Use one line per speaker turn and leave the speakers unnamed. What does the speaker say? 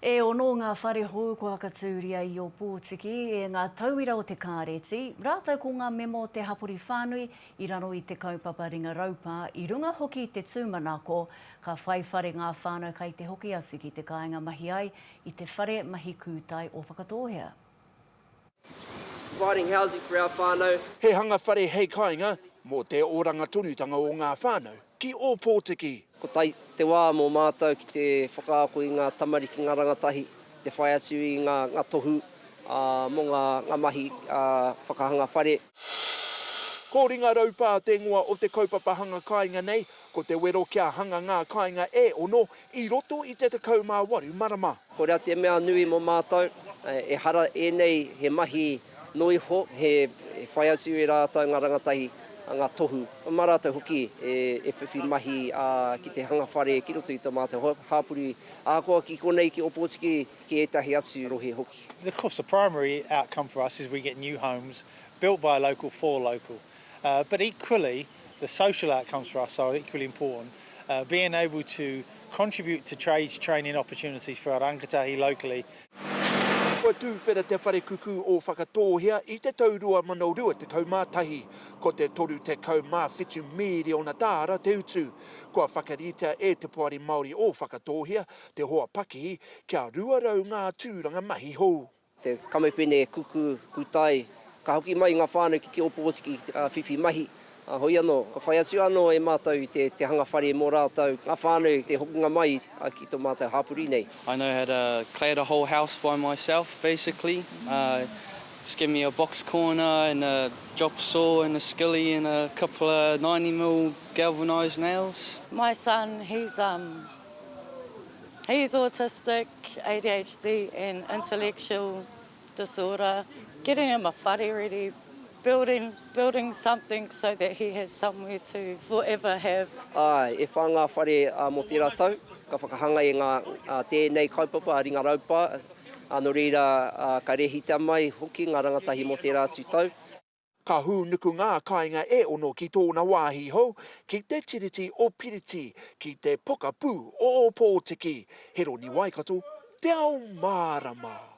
E ono ngā whare hou kua whakatūria i Ōpōtiki e ngā tauira o te kāreti, rātou ko ngā mema o te hapori whānui i raro i te kaupapa ringa raupā, i runga hoki i te tūmanako ka whai whare ngā whānau kai te hoki atu ki te kāinga mahi ai i te whare mahi kūtai o Whakatōhea.
Providing housing for our whānau.
He hanga whare hei kāinga mō te oranga tonutanga o ngā whānau ki Ōpōtiki.
Ko tae te wā mō mātou ki te whakaako i ngā tamariki, ngā rangatahi, te whai atu i ngā tohu mō ngā mahi whakahanga whare.
Ko Ringa Raupā te ingoa o te kaupapa hanga kāinga nei, ko te wero kia hanga ngā kāinga e ono i roto i te 18 marama.
Koira te mea nui mō mātou, ehara ēnei he mahi noa iho, he whai atu e rātou ngā rangatahi ngā tohu, mā rātou hoki e whiwhi mahi ki te hanga whare ki roto i tō mātou hapori, ahakoa ki konei ki Ōpōtiki, ki ētahi atu rohe hoki.
Of course the primary outcome for us is we get new homes built by local for local but equally the social outcomes for us are equally important, being able to contribute to trades training opportunities for our rangatahi locally.
Kua tūwhera te whare kuku o Whakatōhea i te tau 2021. Ko te 37 mīriona tāra te utu. Kua whakaritea e Te Poari Māori o Whakatōhea te hoa pakihi kia 200 ngā tūranga mahi hou.
Te kamupene kuku, kutai, ka hoki mai ngā whānau ki te Ōpōtiki ki te whiwhi mahi. Hoi anō, ka whai atu anō e mātou i te hanga whare mō rātou, ngā whānau te hokinga mai ki tō mātou hapori nei.
I know how to clad a whole house by myself basically, just give me a box corner and a drop saw and a skilly and a couple of 90 mil galvanised nails.
My son, he's um He's autistic, ADHD and intellectual disorder. Getting him a whare ready, building, building something so that he has somewhere to forever have.
Āe, e whā ngā whare mō tērā tau, ka whakahangai e ngā, tēnei kaupapa a Ringa Raupā, nō reira ka rēhita mai hoki ngā rangatahi mō tērā atu tau.
Ka hūnuku ngā kāinga e ono ki tōna wāhi hou, ki te Tiriti o Piriti, ki te pokapū o Ōpōtiki. He Roni Waikato, Te Ao Mārama.